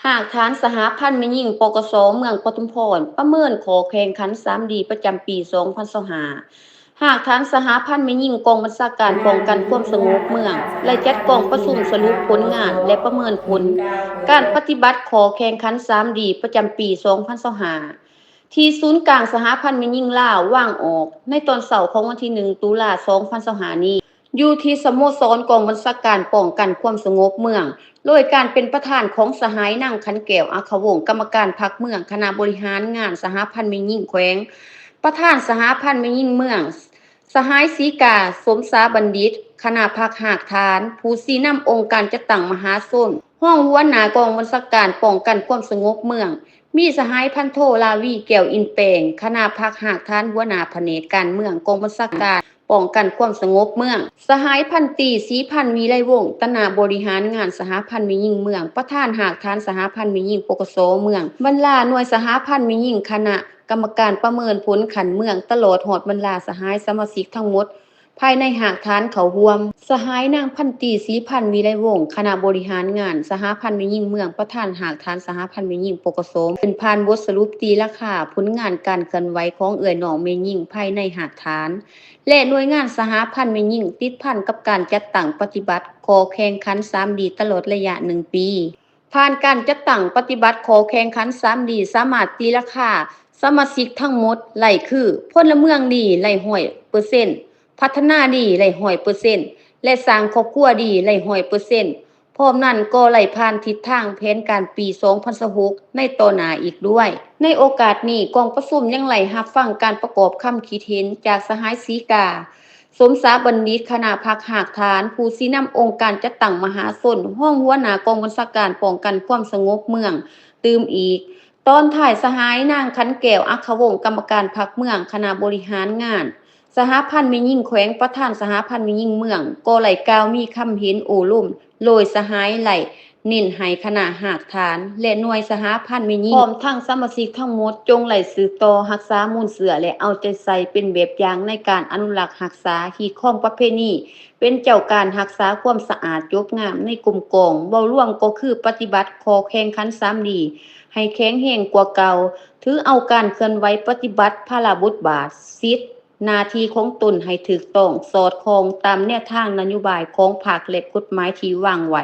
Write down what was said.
ຮາກຖານສະຫະພັນແມ່ຍິງ ປກສ ເມືອງປະທຸມພອນ ປະເມີນຂໍ້ແຂ່ງຂັນ ສາມດີ ປະຈຳປີ ສອງພັນຊາວຫ້າ. ຮາກຖານສະຫະພັນແມ່ຍິງ ກອງບັນຊາການປ້ອງກັນຄວາມສະຫງົບເມືອງ ໄດ້ຈັດກອງປະຊຸມສະຫຼຸບຜົນງານ ແລະ ປະເມີນຜົນການປະຕິບັດຂໍ້ແຂ່ງຂັນ ສາມດີ ປະຈຳປີ ສອງພັນຊາວຫ້າ ທີ່ສູນກາງສະຫະພັນແມ່ຍິງລາວ ວາງອອກ ໃນຕອນເຊົ້າຂອງວັນທີ ໜຶ່ງ ຕຸລາ ສອງພັນຊາວຫ້ານີ້ ຢູ່ທີ່ສະໂມສອນກອງບັນຊາການປ້ອງກັນຄວາມສະຫງົບເມືອງ ໂດຍການເປັນປະທານຂອງສະຫາຍນາງ ຂັນແກ້ວ ອັກຂະວົງ ກຳມະການພັກເມືອງ ຄະນະບໍລິຫານງານສະຫະພັນແມ່ຍິງແຂວງ, ປະທານສະຫະພັນແມ່ຍິງເມືອງ, ສະຫາຍ ສີກາ ສົມສາບັນດິດ ຄະນະພັກຮາກຖານ ຜູ້ຊີ້ນຳອົງການຈັດຕັ້ງມະຫາຊົນ, ຮອງຫົວໜ້າກອງບັນຊາການປ້ອງກັນຄວາມສະຫງົບເມືອງ, ມີສະຫາຍ ພັນໂທ ລາວີ ແກ້ວອິນແປງ ຄະນະພັກຮາກຖານ ຫົວໜ້າພະແນກການເມືອງກອງບັນຊາການ ປ້ອງກັນຄວາມສະຫງົບເມືອງ, ສະຫາຍ ພັນຕີ ສີພັນ ວິໄລວົງ ຄະນະບໍລິຫານງານສະຫະພັນແມ່ຍິງເມືອງ, ປະທານຮາກຖານສະຫະພັນແມ່ຍິງ ປກສ ເມືອງ, ບັນດາໜ່ວຍສະຫະພັນແມ່ຍິງ, ຄະນະກຳມະການປະເມີນຜົນຂັ້ນເມືອງ, ຕະຫຼອດຮອດບັນດາສະຫາຍສະມາຊິກທັງໝົດພາຍໃນຮາກຖານເຂົ້າຮ່ວມ. ສະຫາຍນາງ ພັນຕີ ສີພັນ ວິໄລວົງ ຄະນະບໍລິຫານງານສະຫະພັນແມ່ຍິງເມືອງ, ປະທານຮາກຖານສະຫະພັນແມ່ຍິງ ປກສ ເປັນຜ່ານບົດສະຫຼຸບຕີລາຄາຜົນງານການເຄື່ອນໄຫວຂອງເອື້ອຍນ້ອງແມ່ຍິງພາຍໃນຮາກຖານ ແລະ ໜ່ວຍງານສະຫະພັນແມ່ຍິງ ຕິດພັນກັບການຈັດຕັ້ງປະຕິບັດຂໍ້ແຂ່ງຂັນ ສາມດີ ຕະຫຼອດໄລຍະໜຶ່ງປີ. ຜ່ານການຈັດຕັ້ງປະຕິບັດຂໍ້ແຂ່ງຂັນ ສາມດີ ສາມາດຕີລາຄາສະມາຊິກທັງໝົດໄດ້ຄື ພົນລະເມືອງດີໄດ້ຮ້ອຍເປີເຊັນ, ພັດທະນາດີໄດ້ຮ້ອຍເປີເຊັນ ແລະ ສ້າງຄອບຄົວດີໄດ້ຮ້ອຍເປີເຊັນ. ພ້ອມນັ້ນກໍໄດ້ຜ່ານທິດທາງແຜນການປີ ສອງພັນຊາວຫົກ ໃນຕໍ່ໜ້າອີກດ້ວຍ. ໃນໂອກາດນີ້, ກອງປະຊຸມຍັງໄດ້ຮັບຟັງການປະກອບຄຳຄິດເຫັນຈາກສະຫາຍ ສີກາ ສົມສາບັນດິດ ຄະນະພັກຮາກຖານ, ຜູ້ຊີ້ນຳອົງການຈັດຕັ້ງມະຫາຊົນ, ຮອງຫົວໜ້າກອງບັນຊາການປ້ອງກັນຄວາມສະຫງົບເມືອງຕື່ມອີກ. ຕອນທ້າຍ, ສະຫາຍນາງ ຂັນແກ້ວ ອັກຂະວົງ ກຳມະການພັກເມືອງ, ຄະນະບໍລິຫານງານສະຫະພັນແມ່ຍິງແຂວງ, ປະທານສະຫະພັນແມ່ຍິງເມືອງ ກໍໄດ້ກ່າວມີຄຳເຫັນໂອ້ລົມ ໂດຍສະຫາຍໄດ້ເນັ້ນໃຫ້ຄະນະຮາກຖານ ແລະ ໜ່ວຍສະຫະພັນແມ່ຍິງ ພ້ອມທັງສະມາຊິກທັງໝົດ ຈົ່ງໄດ້ສືບຕໍ່ຮັກສາມູນເຊື້ອ ແລະ ເອົາໃຈໃສ່ເປັນແບບຢ່າງໃນການອະນຸລັກຮັກສາ, ຮີດຄອງປະເພນີ, ເປັນເຈົ້າການຮັກສາຄວາມສະອາດຈົບງາມໃນກົມກອງ. ເວົ້າລວມກໍຄືປະຕິບັດຂໍ້ແຂ່ງຂັນ ສາມດີ ໃຫ້ແຂງແຮງກວ່າເກົ່າ, ຖືເອົາການເຄື່ອນໄຫວປະຕິບັດພາລະບົດບາດ, ສິດ, ໜ້າທີ່ຂອງຕົນໃຫ້ຖືກຕ້ອງ, ສອດຄ່ອງຕາມແນວທາງນະໂຍບາຍຂອງພັກ ແລະ ກົດໝາຍທີ່ວາງໄວ້.